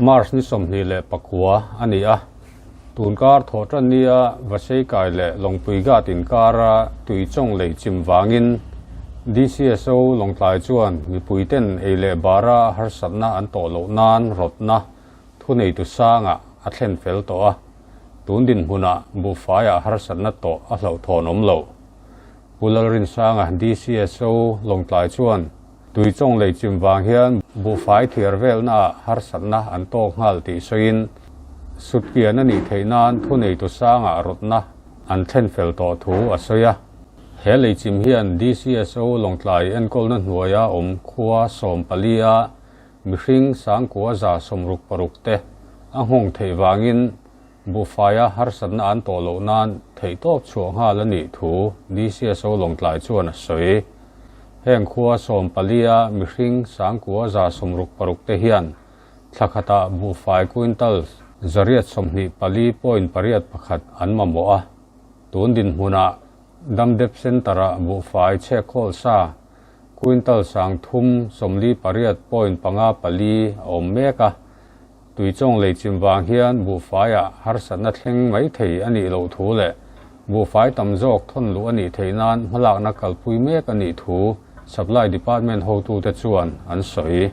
March ni 29 a ni a, tunkar thawhtan nia Vaseikai leh Lawngpui Ghat inkara tuichawng lei chim vangin DCSO Lawngtlai chuan mipuiten ei leh bara harsatna an tawh loh nan rawtna thuneitu sangah a thlen fel tawh a, tun dinhmunah buhfaiah harsatna tawh a hlauhthawn awm lo. Pu Lalrinsanga DCSO Lawngtlai chuan Tuichawng lei chim vang hian buhfai thiar velnaah harsatna an tawk nghal tih sawiin, sutkian a nih theih nan thuneitu sangah rawtna an thlen fel tawh thu a sawi a. He lei chim hian DCSO Lawngtlai enkawlna hnuaia awm khua 14 a mihring 9166 te a nghawng theih vangin buhfaia harsatna an tawh loh nan theihtawp chhuah nghal a nih thu DCSO Lawngtlai chuan a sawi. Heng khua 14 a mihring 9166 te hian thla khatah buhfai quintal 824.81 an mamawh a, tun dinhmunah Damdep Centre-ah buhfai chhekhawl sa quintal 348.54 a awm mek a. Tuichawng lei chim vang hian buhfaiah harsatna thleng mai thei a nih loh thu leh buhfai tam zawk thawn luh a nih theih nan hmalakna kalpui mek a nih thu Supply Department hotute chuan an sawi.